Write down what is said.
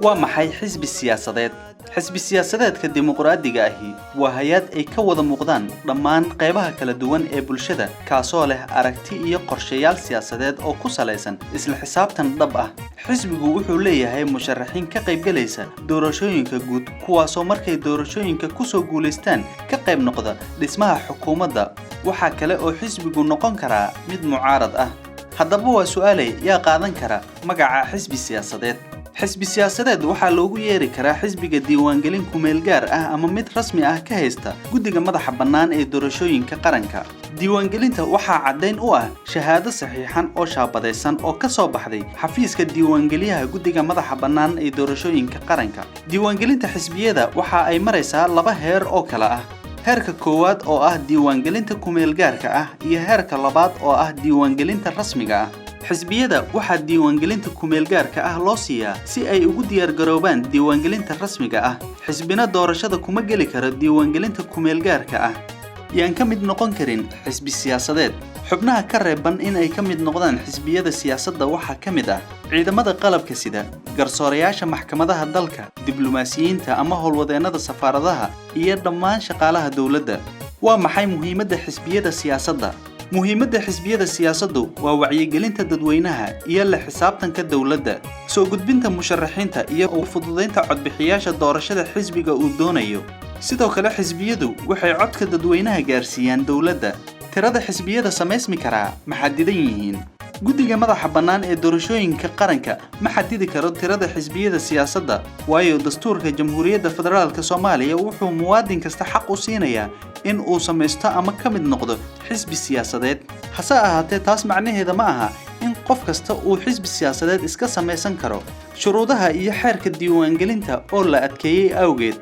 Waa maxay xisbi siyaasadeed? Xisbi siyaasadeedka dimuqraadiga ahi waa hay'ad ay ka wada muuqdaan dhammaan qaybaha kala duwan ee bulshada, kaasoo leh aragti iyo qorshayaal siyaasadeed oo ku salaysan isla xisaabtan dhab ah. Xisbigu wuxuu leeyahay musharaxiin ka qaybgalaysa doorashooyinka guud, kuwaasoo markay doorashooyinka ku soo guulaystaan ka qayb noqda dhismaha xukuumadda. Waxaa kale oo xisbigu noqon karaa mid mucaarad ah. Haddaba waa su'aalay, yaa qaadan kara magaca xisbi siyaasadeed? Xisbi siyaasadeed waxaa loogu yeeri karaa xisbiga diiwaangelin kumeel gaar ah ama mid rasmi ah ka haysta Guddiga Madaxa Bannaan ee Doorashooyinka Qaranka. Diiwaangelinta waxaa caddayn u ah shahaado saxiixan oo shaabadaysan oo ka soo baxday xafiiska diiwaangeliyaha Guddiga Madaxa Bannaan ee Doorashooyinka Qaranka. Diiwaangelinta xisbiyada waxa ay maraysaa laba heer oo kala ah: heerka koowaad oo ah diiwaangelinta kumeel gaarka ah iyo heerka labaad oo ah diiwaangelinta rasmiga ah. Xisbiyada waxaa diiwaangelinta kumeel gaarka ah loo siiyaa si ay ugu diyaargaroobaan diiwaangelinta rasmiga ah. Xisbina doorashada kuma geli karo diiwaangelinta kumeel gaarka ah. Yaan ka mid noqon karin xisbi siyaasadeed? Xubnaha ka reeban in ay ka mid noqdaan xisbiyada siyaasadda waxaa ka mid ah ciidamada qalabka sida, garsoorayaasha maxkamadaha dalka, diblomaasiyiinta ama howlwadeennada safaaradaha iyo dhammaan shaqaalaha dowladda. Waa maxay muhiimadda xisbiyada siyaasadda? Muhiimadda xisbiyada siyaasaddu waa wacyigelinta dadweynaha iyo la xisaabtanka dowladda, soo gudbinta musharaxiinta iyo u fududaynta codbixiyaasha doorashada xisbiga uu doonayo. Sidoo kale, xisbiyadu waxay codka dadweynaha gaarsiiyaan dowladda. Tirada xisbiyada samaysmi karaa ma xadidan yihiin? Guddiga Madaxa Bannaan ee Doorashooyinka Qaranka ma xadidi karo tirada xisbiyada siyaasadda, waayo dastuurka Jamhuuriyadda Federaalka Soomaaliya wuxuu muwaadin kasta xaq u siinayaa in uu samaysto ama ka mid noqdo xisbi siyaasadeed. Hase ahaatee, taas macnaheeda ma aha in qof kasta uu xisbi siyaasadeed iska samaysan karo, shuruudaha iyo xeerka diiwaangelinta oo la adkeeyey awgeed.